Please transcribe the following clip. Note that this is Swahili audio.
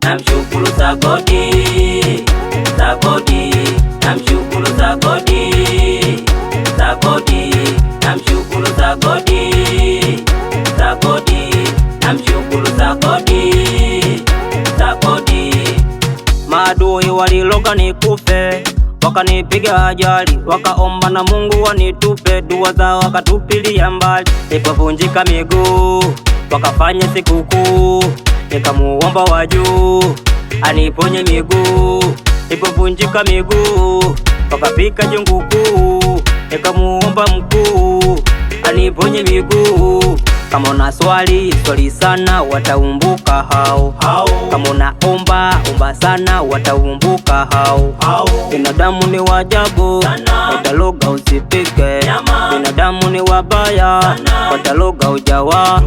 Namshukuru Sagodi, Sagodi, namshukuru Sagodi, Sagodi, namshukuru Sagodi, Sagodi, namshukuru Sagodi, Sagodi. Maadui waliloga nikufe, wakanipiga ajali, wakaomba na Mungu wanitupe, dua zao wakatupilia mbali. Nilipovunjika miguu, wakafanya sikukuu, nikamuomba wa juu aniponye miguu. Nilipovunjika miguu, wakapika jungu kuu, nikamuomba mkuu aniponye miguu. Kama una swali swali sana, wataumbuka hao. Kama unaomba omba sana, wataumbuka hao. Binadamu ni wajabu, wataloga usipike. Binadamu ni wabaya, wataloga ujawa.